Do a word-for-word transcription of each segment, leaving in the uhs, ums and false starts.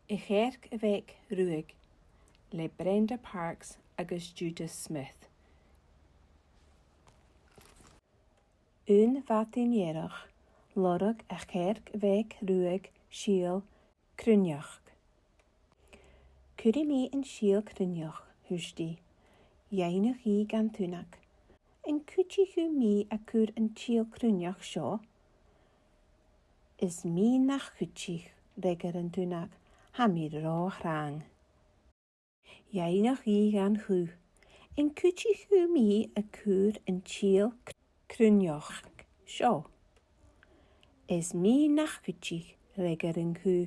A' Chearc Bheag Ruadh le Brenda Parks agus Judith Smith. Aon mhadainn earrach, lorg a' chearc bheag ruadh sìol cruithneachd. "Cuiridh mi an sìol cruithneachd," thuirt i. Dh'fhaighnich i dhan tunnag, "An cuidich thu mi a' cur an t-sìl cruithneachd seo?" "Is mi nach cuidich," fhreagair an tunnag, "tha mi ro thrang." Dh'fhaighnich i dhan chù, "An cuidich thu mi a' cur an t-sìl cr-, cruithneachd seo?" "Is mi nach cuidich," fhreagair an cù,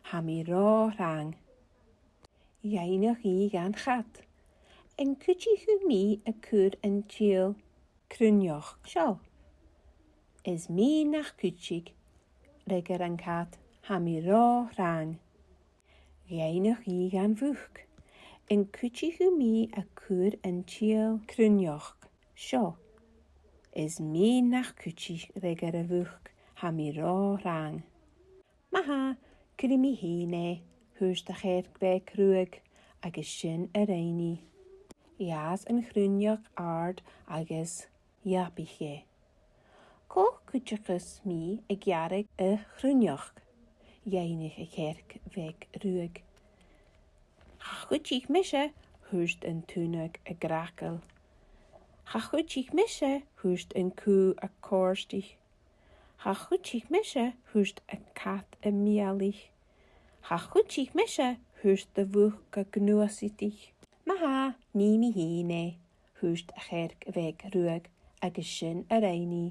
"tha mi ro thrang." Dh'fhaighnich i dhan chat, "An cuidich thu mi a' cur an t-sìl cruithneachd seo?" "Is mi nach cuidich," fhreagair an cat, "tha mi ro thrang." Dh'fhaighnich i dhan mhuc, "An cuidich thu mi a' cur an t-sìl cruithneachd seo?" "Is mi nach cuidich," fhreagair a' mhuc, "tha mi ro thrang." "Ma-thà, cuiridh mi fhìn e," thuirt a' chearc bheag ruadh, agus sin a rinn i. Dh'fhàs an cruithneachd àrd agus dh'abaich e. "Cò chuidicheas mi a' gearradh a' chruithneachd?" dh'fhaighnich a' chearc bheag ruadh. "Cha chuidich mise," thuirt an tunnag a' gràgail. "Cha chuidich mise," thuirt an cù a' còrdadh. "Cha chuidich mise," thuirt an cat a' mialaich. "Cha chuidich mise," thuirt a' mhuc a' gnuasadaich. "Ma-thà, nì mi fhìn e," thuirt a' chearc bheag ruadh, agus sin a rinn i.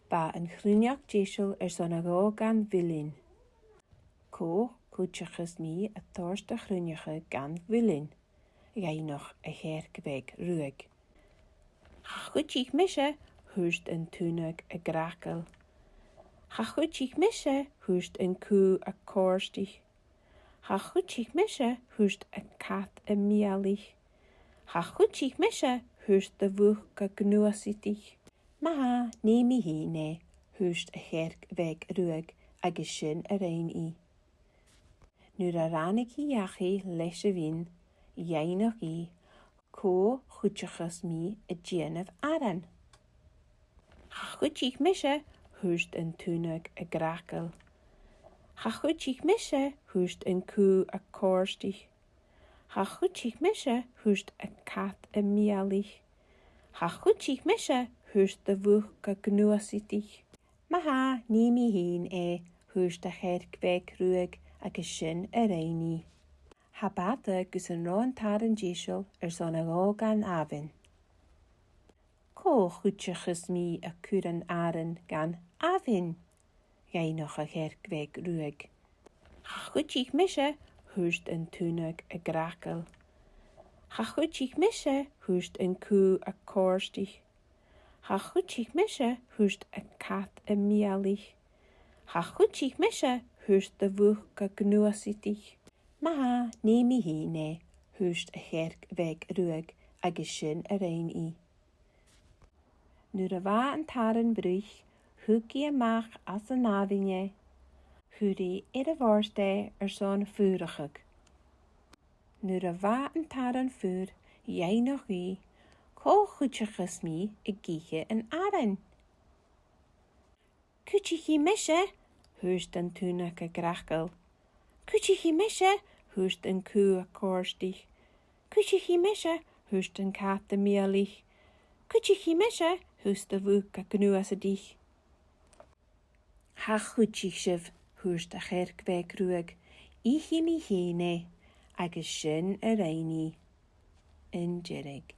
Bha an cruithneachd deiseil airson a dhol dhan mhuileann. "Cò chuidicheas mi a' toirt a' chruithneachd dhan mhuileann?" dh'fhaighnich a' chearc bheag ruadh. "Cha chuidich mise," thuirt an tunnag a' gràgail. "Cha chuidich mise," thuirt an cù a' còrdadh. "Cha chuidich mise," thuirt an cat a' mialaich. "Cha chuidich mise," thuirt a' mhuc a' gnuasadaich. "Ma-thà, nì mi fhìn e," thuirt a' chearc bheag ruadh, agus sin a rinn i. Nuair a ràinig i dhachaigh leis a' mhuileann, dh'fhaighnich i, "Cò chuidicheas mi a' dèanamh aran?" "Cha chuidich mise," thuirt an tunnag a' gràgail. "Cha chuidich mise," thuirt an cù a' còrdadh. "Cha chuidich mise," thuirt an cat a' mialaich. "Cha chuidich mise," thuirt a' mhuc a' gnuasadaich. "Ma-thà, nì mi fhìn e," thuirt a' chearc bheag ruadh, agus sin a rinn i. Cha b' fhada gus an robh an t-aran deiseil airson a dhol dhan abhainn. "Cò chuidicheas mi a' cur an arain dhan abhainn?" dh'fhaighnich a' chearc bheag ruadh. "Cha chuidich mise," thuirt an tunnag a' gràgail. "Cha chuidich mise," thuirt an cù a' còrdadh. "Cha chuidich mise," thuirt an cat a' mialaich. "Cha chuidich mise," thuirt a' mhuc a' gnuasadaich. "Ma-thà, nì mi fhìn e," thuirt a' chearc bheag ruadh, agus sin a rinn i. Nuair a bha an t-aran bruich, thug i a-mach às an abhainn e. Chuir i air a' bhòrd e airson fuarachadh. Nuair a bha an t-aran fuar, dh'fhaighnich i, "Cò chuidicheas mi ag ithe an arain?" "Cuidichidh mise," thuirt an tunnag a' gràgail. "Cuidichidh mise," thuirt an cù a' còrdadh. "Cuidichidh mise," thuirt an cat a' mialaich. "Cuidichidh mise," thuirt a' mhuc a' gnuasadaich. "Cha chuidich sibh," thuirt a' chearc bheag ruadh, "ithidh mi fhìn e," agus sin a rinn i. An deireadh.